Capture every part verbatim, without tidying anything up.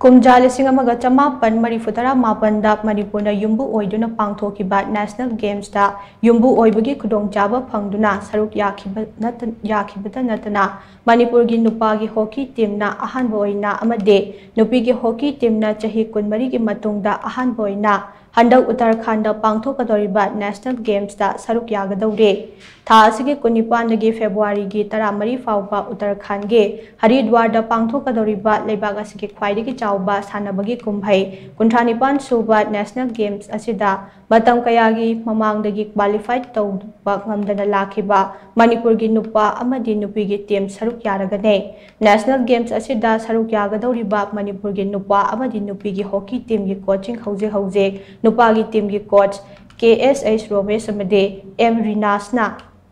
ꯀꯨꯝꯖꯥ ꯂꯤꯁꯤꯡ ꯑꯃꯒ ꯆꯃꯥꯄꯟ ꯃꯔꯤꯐꯨ ꯇꯔꯥ ꯃꯥꯄꯟꯗ ꯃꯅꯤꯄꯨꯔꯅ ꯌꯨꯝꯕꯨ ꯑꯣꯏꯗꯨꯅ ꯄꯥꯡꯊꯣꯛꯈꯤꯕ National Games ꯇ ꯌꯨꯝꯕꯨ ꯑꯣꯏꯕꯒꯤ ꯈꯨꯗꯣꯡꯆꯥꯕ ꯐꯪꯗꯨꯅ ꯁꯔꯨꯛ ꯌꯥꯈꯤꯕ ꯅꯠꯇ-, ꯌꯥꯈꯤꯕꯇ ꯅꯠꯇꯅ ꯃꯅꯤꯄꯨꯔꯒꯤ ꯅꯨꯄꯥꯒꯤ hockey team ꯅ ꯑꯍꯥꯟꯕ ꯑꯣꯏꯅ ꯑꯃꯗꯤ ꯅꯨꯄꯤꯒꯤ hockey team ꯅ ꯆꯍꯤ ꯀꯨꯟꯃꯔꯤꯒꯤ ꯃꯇꯨꯡꯗ ꯑꯍꯥꯟꯕ ꯑꯣꯏꯅ ꯍꯟꯗꯛ ꯎꯠꯇꯔꯈꯥꯟꯗ ꯄꯥꯡꯊꯣꯛꯀꯗꯧꯔꯤꯕ National Games ꯇ ꯁꯔꯨꯛ ꯌꯥꯒꯗꯧꯔꯤ꯫ ꯊꯥ ꯑꯁꯤꯒꯤ ꯀꯨꯟꯅꯤꯄꯥꯟꯗꯒꯤ ꯐꯦꯕ꯭ꯔꯨꯋꯥꯔꯤꯒꯤ ꯇꯔꯥꯃꯔꯤ ꯐꯥꯎꯕ ꯎꯠꯇꯔꯈꯥꯟꯒꯤ ꯍꯔꯤꯗ꯭ꯋꯥꯔꯗ ꯄꯥꯡꯊꯣꯛꯀꯗꯧꯔꯤꯕ ꯂꯩꯕꯥꯛ ꯑꯁꯤꯒꯤ ꯈ꯭ꯋꯥꯏꯗꯒꯤ ꯆꯥꯎꯕ ꯁꯥꯟꯅꯕꯒꯤ ꯀꯨꯝꯍꯩ ꯀꯨꯟꯊ꯭ꯔꯥ ꯅꯤꯄꯥꯟ ꯁꯨꯕ National Games ꯑꯁꯤꯗ ꯃꯇꯝ ꯀꯌꯥꯒꯤ ꯃꯃꯥꯡꯗꯒꯤ qualify ꯇꯧꯕ ꯉꯝꯗꯅ ꯂꯥꯛꯈꯤꯕ ꯃꯅꯤꯄꯨꯔꯒꯤ ꯅꯨꯄꯥ ꯑꯃꯗꯤ ꯅꯨꯄꯤꯒꯤ team ꯁꯔꯨꯛ ꯌꯥꯔꯒꯅꯤ꯫ National Games ꯑꯁꯤꯗ ꯁꯔꯨꯛ ꯌꯥꯒꯗꯧꯔꯤꯕ ꯃꯅꯤꯄꯨꯔꯒꯤ ꯅꯨꯄꯥ ꯑꯃꯗꯤ ꯅꯨꯄꯤꯒꯤ hockey team ꯒꯤ coaching ꯍꯧꯖꯤꯛ ꯍꯧꯖꯤꯛ ꯅꯨꯄꯥꯒꯤ team ꯒꯤ coach ꯀꯦ ꯑꯦꯁ ꯑꯩꯆ ꯔꯣꯃꯦꯁ ꯑꯃꯗꯤ ꯑꯦꯝ ꯔꯤꯅꯥꯁꯅ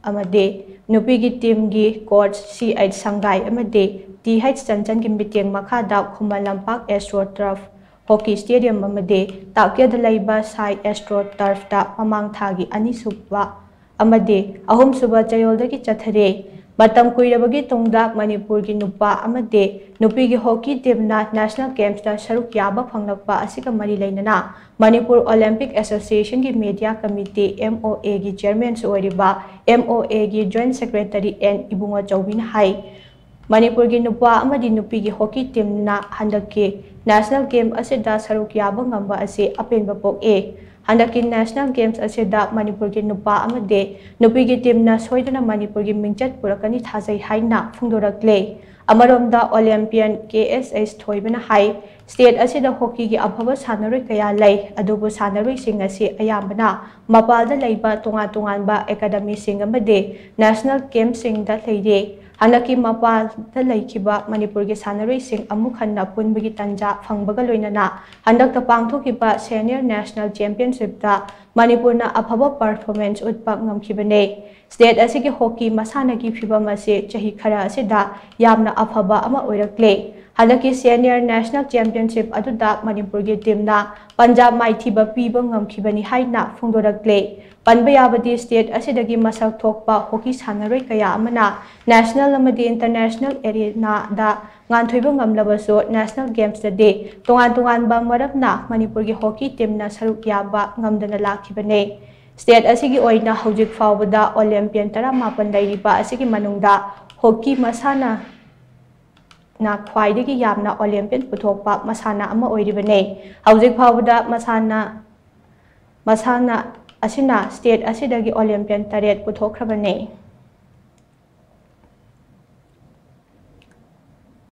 ꯑꯃꯗꯤ ꯅꯨꯄꯤꯒꯤ team ꯒꯤ coach ꯁꯤ ꯑꯩꯆ ꯁꯪꯒꯥꯏ ꯑꯃꯗꯤ ꯇꯤ ꯑꯩꯆ ꯆꯟꯆꯟꯒꯤ ꯃꯤꯠꯌꯦꯡ ꯃꯈꯥꯗ Khuman Lampak Astro Turf Hockey Stadium ꯑꯃꯗꯤ ꯇꯥꯛꯀꯦꯗ ꯂꯩꯕ ꯁꯥꯏ Astro Turf ꯇ ꯃꯃꯥꯡ ꯊꯥꯒꯤ ꯑꯅꯤꯁꯨꯕ ꯑꯃꯗꯤ ꯑꯍꯨꯝꯁꯨꯕ ꯆꯌꯣꯜꯗꯒꯤ ꯆꯠꯊꯔꯤ꯫ ꯃꯇꯝ ꯀꯨꯏꯔꯕꯒꯤ ꯇꯨꯡꯗ ꯃꯅꯤꯄꯨꯔꯒꯤ ꯅꯨꯄꯥ ꯑꯃꯗꯤ ꯅꯨꯄꯤꯒꯤ hockey team ꯅ National Games ꯇ ꯁꯔꯨꯛ ꯌꯥꯕ ꯐꯪꯂꯛꯄ ꯑꯁꯤꯒ ꯃꯔꯤ ꯂꯩꯅꯅ ꯃꯅꯤꯄꯨꯔ Olympic Association ꯒꯤ media committee, M O A ꯒꯤ chairman ꯁꯨ ꯑꯣꯏꯔꯤꯕ M O A ꯒꯤ Joint Secretary ꯑꯦꯟ ꯏꯕꯨꯡꯉꯣ ꯆꯧꯕꯤꯅ ꯍꯥꯏ, ꯃꯅꯤꯄꯨꯔꯒꯤ ꯅꯨꯄꯥ ꯑꯃꯗꯤ ꯅꯨꯄꯤꯒꯤ hockey team ꯅ ꯍꯟꯗꯛꯀꯤ National Game ꯑꯁꯤꯗ ꯁꯔꯨꯛ ꯌꯥꯕ ꯉꯝꯕ ꯑꯁꯤ ꯑꯄꯦꯟꯕ ꯄꯣꯛꯏ꯫ ꯍꯟꯗꯛꯀꯤ National Games ꯑꯁꯤꯗ ꯃꯅꯤꯄꯨꯔꯒꯤ ꯅꯨꯄꯥ ꯑꯃꯗꯤ ꯅꯨꯄꯤꯒꯤ team ꯅ ꯁꯣꯏꯗꯅ ꯃꯅꯤꯄꯨꯔꯒꯤ ꯃꯤꯡꯆꯠ ꯄꯨꯔꯛꯀꯅꯤ ꯊꯥꯖꯩ ꯍꯥꯏꯅ ꯐꯣꯡꯗꯣꯔꯛꯂꯦ꯫ ꯑꯃꯔꯣꯝꯗ Olympian ꯀꯦ ꯑꯦꯁ ꯑꯩꯆ ꯊꯣꯏꯕꯅ ꯍꯥꯏ, state ꯑꯁꯤꯗ hockey ꯒꯤ ꯑꯐꯕ ꯁꯥꯟꯅꯔꯣꯏ ꯀꯌꯥ ꯂꯩ, ꯑꯗꯨꯕꯨ ꯁꯥꯟꯅꯔꯣꯏꯁꯤꯡ ꯑꯁꯤ ꯑꯌꯥꯝꯕꯅ ꯃꯄꯥꯜꯗ ꯂꯩꯕ ꯇꯣꯉꯥꯟ ꯇꯣꯉꯥꯟꯕ academy ꯁꯤꯡ ꯑꯃꯗꯤ national camp ꯁꯤꯡꯗ ꯂꯩꯔꯦ꯫ ꯍꯟꯗꯛꯀꯤ ꯃꯄꯥꯜꯗ ꯂꯩꯈꯤꯕ ꯃꯅꯤꯄꯨꯔꯒꯤ ꯁꯥꯟꯅꯔꯣꯏꯁꯤꯡ ꯑꯃꯨꯛ ꯍꯟꯅ ꯄꯨꯟꯕꯒꯤ ꯇꯥꯟꯖꯥ ꯐꯪꯕꯒ ꯂꯣꯏꯅꯅ ꯍꯟꯗꯛꯇ ꯄꯥꯡꯊꯣꯛꯈꯤꯕ Senior National Championship ꯇ ꯃꯅꯤꯄꯨꯔꯅ ꯑꯐꯕ performance ꯎꯠꯄ ꯉꯝꯈꯤꯕꯅꯦ꯫ State ꯑꯁꯤꯒꯤ hockey ꯃꯁꯥꯟꯅꯒꯤ ꯐꯤꯚꯝ ꯑꯁꯤ ꯆꯍꯤ ꯈꯔ ꯑꯁꯤꯗ ꯌꯥꯝꯅ ꯑꯐꯕ ꯑꯃ ꯑꯣꯏꯔꯛꯂꯦ꯫ ꯍꯟꯗꯛꯀꯤ Senior National Championship ꯑꯗꯨꯗ ꯃꯅꯤꯄꯨꯔꯒꯤ teamꯅ ꯄꯟꯖꯥꯕ ꯃꯥꯏꯊꯤꯕ ꯄꯤꯕ ꯉꯝꯈꯤꯕꯅꯤ ꯍꯥꯏꯅ ꯐꯣꯡꯗꯣꯔꯛꯂꯦ꯫ ꯄꯟꯕ ꯌꯥꯕꯗꯤ state ꯑꯁꯤꯗꯒꯤ ꯃꯁꯛ ꯊꯣꯛꯄ hockey ꯁꯥꯟꯅꯔꯣꯏ ꯀꯌꯥ ꯑꯃꯅ national ꯑꯃꯗꯤ international arenaꯗ ꯉꯥꯟꯊꯣꯏꯕ ꯉꯝꯂꯕꯁꯨ, National Gamesꯇꯗꯤ ꯇꯣꯉꯥꯟ ꯇꯣꯉꯥꯟꯕ ꯃꯔꯝꯅ ꯃꯅꯤꯄꯨꯔꯒꯤ hockey teamꯅ ꯁꯔꯨꯛ ꯌꯥꯕ ꯉꯝꯗꯅ ꯂꯥꯛꯈꯤꯕꯅꯤ꯫ State ꯑꯁꯤꯒꯤ ꯑꯣꯏꯅ ꯍꯧꯖꯤꯛ ꯐꯥꯎꯕꯗ Olympian ꯇꯔꯥꯃꯥꯄꯟ ꯂꯩꯔꯤꯕ ꯑꯁꯤꯒꯤ ꯃꯅꯨꯡꯗ hockey ꯃꯁꯥꯟꯅ ꯅ ꯈ꯭ꯋꯥꯏꯗꯒꯤ ꯌꯥꯝꯅ Olympian ꯄꯨꯊꯣꯛꯄ ꯃꯁꯥꯟꯅ ꯑꯃ ꯑꯣꯏꯔꯤꯕꯅꯤ꯫ ꯍꯧꯖꯤꯛ ꯐꯥꯎꯕꯗ ꯃꯁꯥꯟꯅ, ꯃꯁꯥꯟꯅ ꯑꯁꯤꯅ state ꯑꯁꯤꯗꯒꯤ Olympian ꯇꯔꯦꯠ ꯄꯨꯊꯣꯛꯈ꯭ꯔꯕꯅꯤ꯫